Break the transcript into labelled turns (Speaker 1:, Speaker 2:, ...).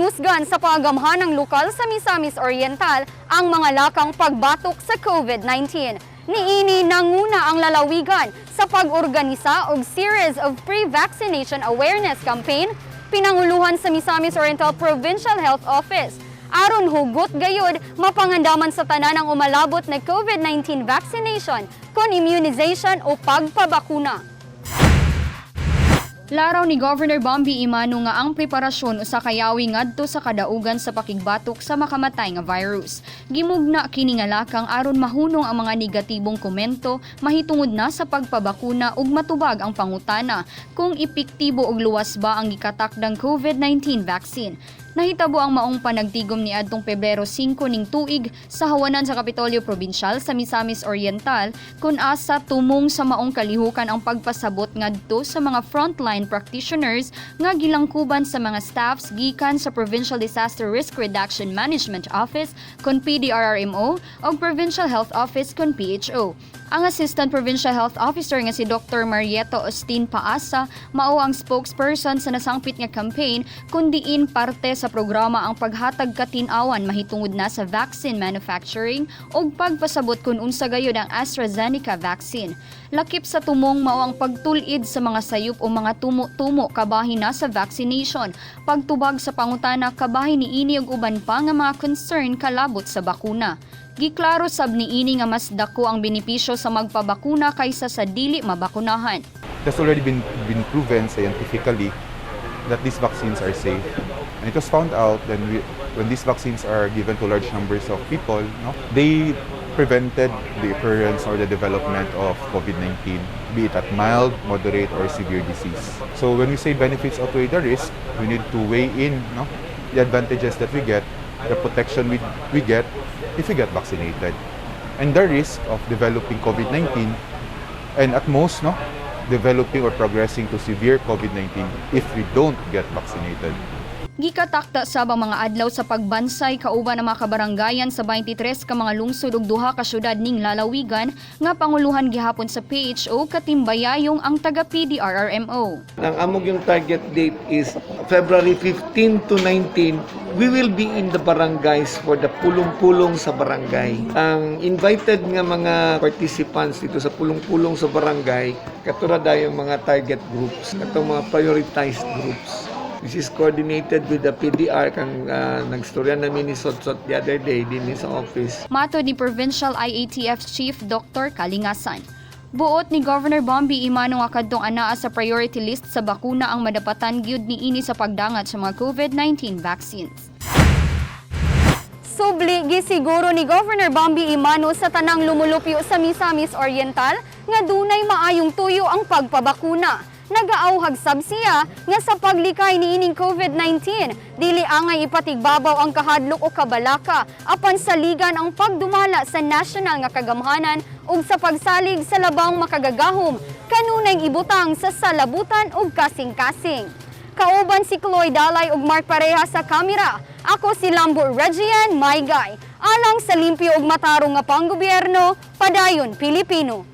Speaker 1: Gihusgan sa pagagamhanang lokal sa Misamis Oriental ang mga lakang pagbatok sa COVID-19. Niini, nanguna ang lalawigan sa pag-organisa og series of pre-vaccination awareness campaign pinanguluhan sa Misamis Oriental Provincial Health Office aron hugot gayud mapangandaman sa tanan ang umalabot na COVID-19 vaccination kon immunization o pagpabakuna. Laraw ni Governor Bambi Emano nga ang preparasyon usa ka yawi ngadto sa kadaugan sa pakigbatok sa makamatay nga virus. Gimugna kini nga lakang aron mahunong ang mga negatibong komento mahitungod na sa pagpabakuna ug matubag ang pangutana kung epektibo ug luwas ba ang gikatakdang COVID-19 vaccine. Nahitabo ang maong panagtigom ni adtong Pebrero 5 ning tuig sa hawanan sa Kapitolyo Probinsyal sa Misamis Oriental, kun asa tumong sa maong kalihukan ang pagpasabot ngadto sa mga frontline practitioners nga gilangkuban sa mga staffs gikan sa Provincial Disaster Risk Reduction Management Office kon PDRRMO ug Provincial Health Office kon PHO. Ang Assistant Provincial Health Officer nga si Dr. Marieto Austin Paasa mao ang spokesperson sa nasangpit nga campaign, kun diin parte sa programa ang paghatag katin-awan mahitungod na sa vaccine manufacturing ug pagpasabot kung unsa gayud ang AstraZeneca vaccine. Lakip sa tumong mao ang pagtul-id sa mga sayop o mga tumo-tumo kabahin na sa vaccination, pagtubag sa pangutana kabahin niini ug uban pa nga mga concern kalabot sa bakuna. Giklaro sab niini nga mas dako ang benepisyo sa magpabakuna kaysa sa dili mabakunahan.
Speaker 2: It has already been proven scientifically that these vaccines are safe. And it was found out when these vaccines are given to large numbers of people, no, they prevented the occurrence or the development of COVID-19, be it at mild, moderate, or severe disease. So when we say benefits outweigh the risk, we need to weigh in, no, the advantages that we get, the protection we get if we get vaccinated, and the risk of developing COVID-19 and at most, no, developing or progressing to severe COVID-19 if we don't get vaccinated.
Speaker 1: Gikatakda sab ang mga adlaw sa pagbansay kauban ang mga kabaranggayan sa 23 ka mga lungsod ug duha ka syudad ning lalawigan nga panguluhan gihapon sa PHO katimbayayong ang taga PDRRMO.
Speaker 3: Ang among yung target date is February 15 to 19. We will be in the barangays for the pulong-pulong sa barangay. Ang invited nga mga participants dito sa pulong-pulong sa barangay, kato ra yung mga target groups, katong mga prioritized groups. This is coordinated with the PDR kang nagstorya namin ni Sotsot the other day din sa office.
Speaker 1: Matod ni Provincial IATF Chief Dr. Kalingasan. Buot ni Governor Bambi Emano nga kadtong anaa sa priority list sa bakuna ang madapatan gyud niini sa pagdangat sa mga COVID-19 vaccines. Subli, gisiguro ni Governor Bambi Emano sa tanang lumulupyo sa Misamis Oriental nga dunay maayong tuyo ang pagpabakuna. Nagaauhag sab siya nga sa paglikay niining COVID-19, dili angay ipatigbabaw ang kahadlok o kabalaka apan saligan ang pagdumala sa national nga kagamhanan ug sa pagsalig sa labang makagagahom kanunay ibutang sa salabutan ug kasing-kasing. Kauban si Chloe Dalay ug Mark Pareha sa kamera. Ako si Lambo Regian Maygay. Alang sa limpyo ug matarong nga panggobyerno, padayon, Pilipino.